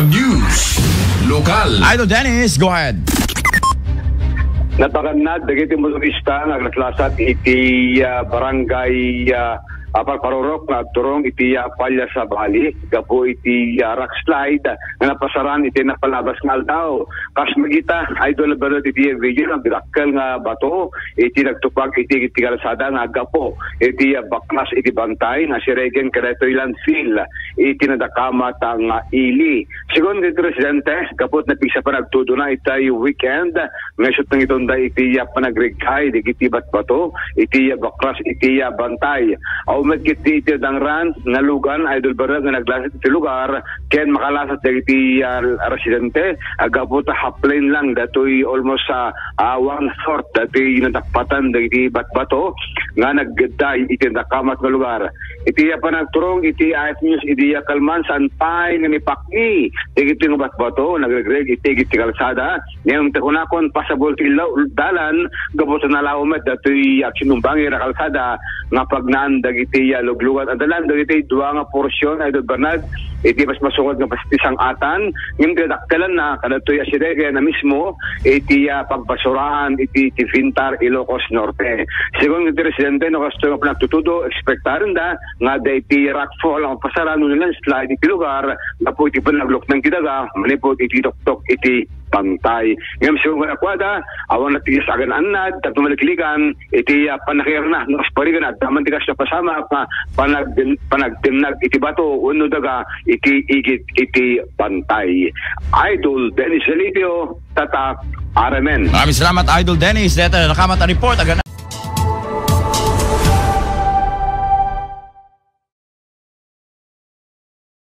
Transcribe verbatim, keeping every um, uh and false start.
News. Lokal. Idol Dennis, go ahead. Napakannad dagiti motorista nga aglaslasat iti, ah, barangay, ah, ah, Parparurok nga agturong iti, ah, Palla Sabali gapu iti, ah, rock slide nga napasaran iti napalabas nga aldaw. Kas makita, Idol Bernard, iti video, nagdakkel nga bato iti nagtupag iti, iti kalsada nga aggapu iti, ah, baklas iti bantay nga siregen kadaytoy landfill iti nadakamat nga ili. Segun ti residente, gapu ta napigsa panagtudona itay weekend, nga isut' nangitunda iti, ah, panagriggay dagiti batbato iti, ah, baklas iti, ah, bantay. Aw met ket iti dangran nga lugan, Idol Bernard, nga naglasat iti lugar ken makalasat dagiti, ah, residente, aggapu ta half lane lang datoy, almost, ah, ah, one fourth datoy nadakpatan dagiti batbato nga nagdayday iti nadakamat nga lugar. Iti, ah, panagturong iti I F News, iti, ah, kalman, saan pay nga nipakni dagiti nga batbato, nagregreg iti, iti kalsada. Ngem ti kunakon, pasabol ti law-, dalan, gapu ta nalaw met datoy, ah, sinumbangir a kalsada nga pagnaan dagiti, ah, luglugan a dalan, dagiti dua nga porsyon, Idol Bernard, iti mas masungod nga pas-, ti sang-atan, ngem ti dakkelanna kadatoy a siregen a mismo iti, ah, pagbasuraan iti, iti Vintar, Ilocos Norte. Segun iti residente, no kastoy nga panagtutudo, ekspektarenda nga adda iti rockfall a mapasaran wenno landslide iti lugar gapu iti panaglukneng ti daga manipud iti tuktok iti bantay. Ngem segun kadakuada, awan ti agan-annad tapno maliklikan iti, ah, pannakairna. No kas parigan, adda man ti kas napasamak nga panagden-, panagdennag iti bato wenno daga iti igid iti bantay. Idol Dennis Felicio, Tatak, R M N. Maraming salamat, Idol Dennis. Deta nakamat a report. Agan